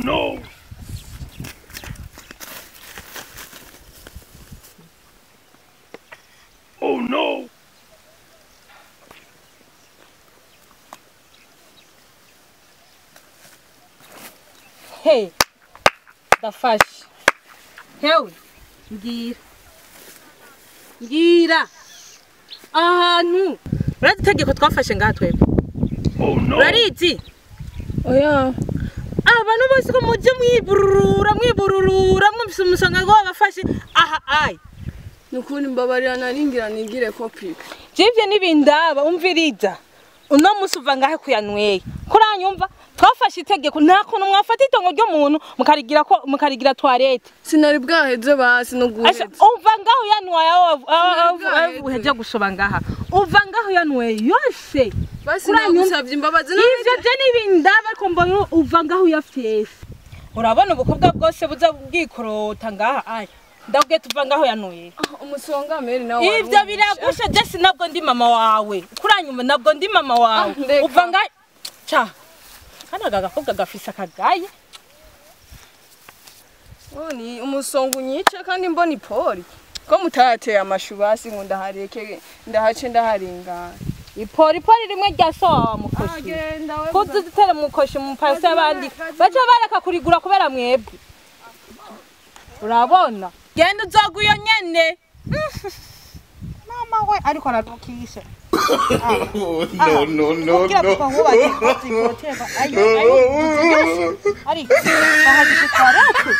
No! Oh no! Hey, ndafashe. Hewe, mbwira. Mbwira. Ahantu. Urazi itegeko twafashe ngaha twebwe? Oh no! Urarizi? Oya. Abantu bose ko muje mwibururura mwibururura mwumvise umusonga ngo wabafashe aha ayi. Nukuri mbabarira naringira nigire ko pipi. Jivye nibindaba umviriza. Uno musi uva ngahe kuyanyweye. Kuranyumva twafashe itegeko nta kuntu mwafata itongo ry'umuntu mukarigira ko mukarigira toilette. Sinari bwaheze basi no guheza. Uva ngaho yanwaye aho uheje gushoba ngaha. Uva ngaho yanwaye yose. Basi nagusavye imbabazi none ivyo je nibindaba ariko mbona uva ngaho yafyese. Urabona ubukobwa bwose buza bwikorota ngaha ayi. Ndabwiye tuva ngaho yanuye. Umusonga meri nawe. Ivyo biragusha je sinabwo ndi mama wawe. Kuranyuma nabwo ndi mama wawe. Uva ngaho cha. Kana gagakobwa gafisa kagaye. Oni umusonga unyice kandi mbona ipori. Ko mutateye amashu basi ngo ndahareke ndahace ndaharingana. Ipori pori rimwe rya so mukoshi. Kuzitere mukoshi mu pasi abandi. Baca bareka kurigura kubera mwebwe. Urabona? Genda uzoguyo nyene. Mama we ariko aradukisha. No no no no. Ayo ayo. Ariko bahagije toilette.